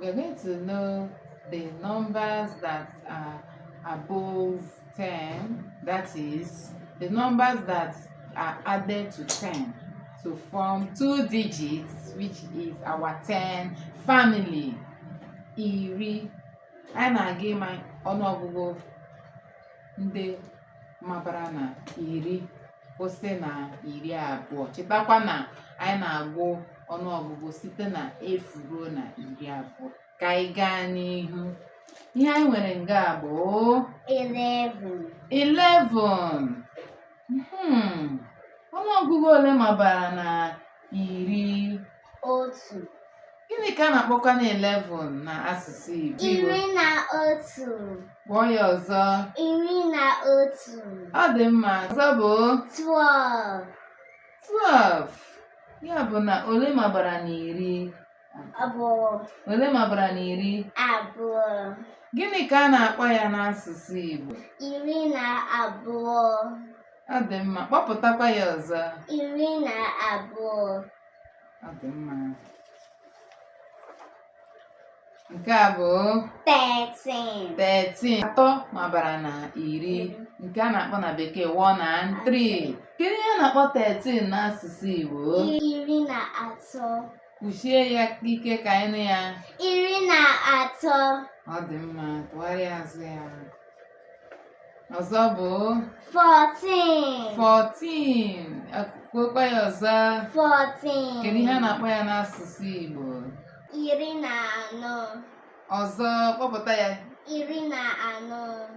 We're going to know the numbers that are above 10, that is, the numbers that are added to 10 to form two digits, which is our 10 family. Iri. Anyị na-aga ịma ọnụọgụgụ ndị mabara na 10 kwụsị na 20. Chetakwa na anyị na-agụ ọnụọgụgụ site na 0 ruo na 20. Ka anyị gaa n'ihu. Ihe anyị nwere nga bụ 11. 11. Ọnụọgụgụ ole mabara na 10? 1. Gịnị ka a na-akpọkwa na 11 na asụsụ Igbo? 11. Kpọọ ya ọzọ. 11. Ọ dị mma. Ọzọ bụ 12. 12. Ya bụ na ole mabara na 10? 2. Ole mabara na 10? 2. Gịnị ka a na-akpọ ya n'asụsụ Igbo? 12. Ọ dị mma. Kpọpụtakwa ya ọzọ. 12. Ọ dị mma. Nke a bụ 13. 13. 3 mabara na 10, nke a na-akpọ na bekee 1 and 3. Kedu ihe a na-akpọ 13 n'asụsụ Igbo? 13. Kwuchie ya ike ka anyị nụ ya. 13. Ọ dị mma. Tụgharịa azụ ya. Ọzọ bụ 14. 14. Kwuokwa ya ọzọ. 14. Kedu ihe a na-akpọ ya n'asụsụ Igbo? 14. Ọzọ, kpọpụta ya. 14.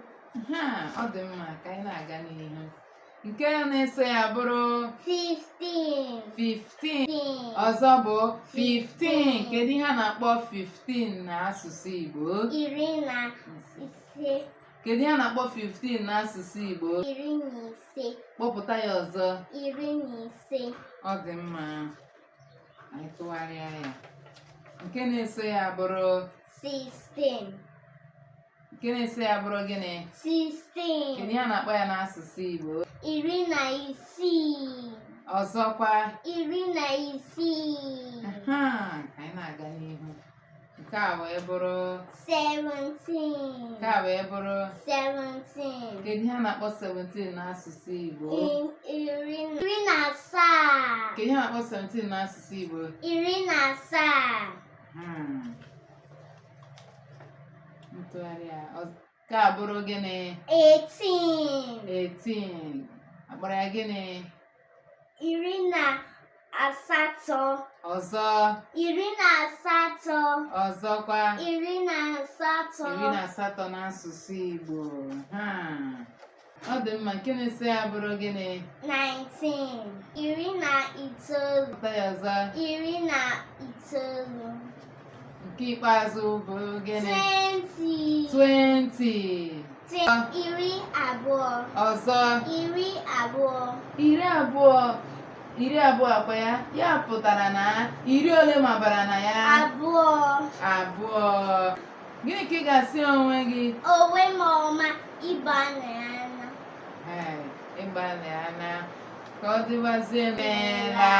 Ha, ọ dị mma. Ka anyị na-aga n'ihu. Nke na-eso ya bụrụ 15. 15. Ọzọ bụ 15. Kedu ihe a na-akpọ 15 n'asụsụ Igbo? 15. Kedu ihe a na-akpọ 15 n'asụsụ Igbo? 15. Kpọpụta ya ọzọ. 15. Ọ dị mma. Anyị tụgharịa ya. Nke na-eso ya bụrụ 16. Nke na-eso ya bụrụ gịnị? 16. Kedu ihe a na-akpọ ya n'asụsụ Igbo? 16. Ọzọkwa. 16. Aha, ka anyị na-aga n'ihu. Nke a wee bụrụ 17. Nke a wee bụrụ 17. Kedu ihe a na-akpọ 17 n'asụsụ Igbo? 17. Kedu ihe a na-akpọ 17 n'asụsụ Igbo? 17. Ntụgharị ya. Nke a bụrụ gịnị? 18. 18. Akpọrọ ya gịnị? 18. Ọzọ. 18. Ọzọkwa. 18. 18 n'asụsụ Igbo. Ha. Ọ dị mma. Nke na-eso ya bụrụ gịnị? 19. 19. Pụta ya ọzọ. 19. Nke ikpeazụ bụ gịnị? 20. 20. 20. Ọzọ. 20. 20. 20 akwa ya. Ya pụtara na iri ole mabara na ya? 2. 2. Gịnị ka ị ga-asị onwe gị? Onwe m ọma, ịgbanịana. Ee, ịgbalịana. Ka ọ dịwazie. Meela.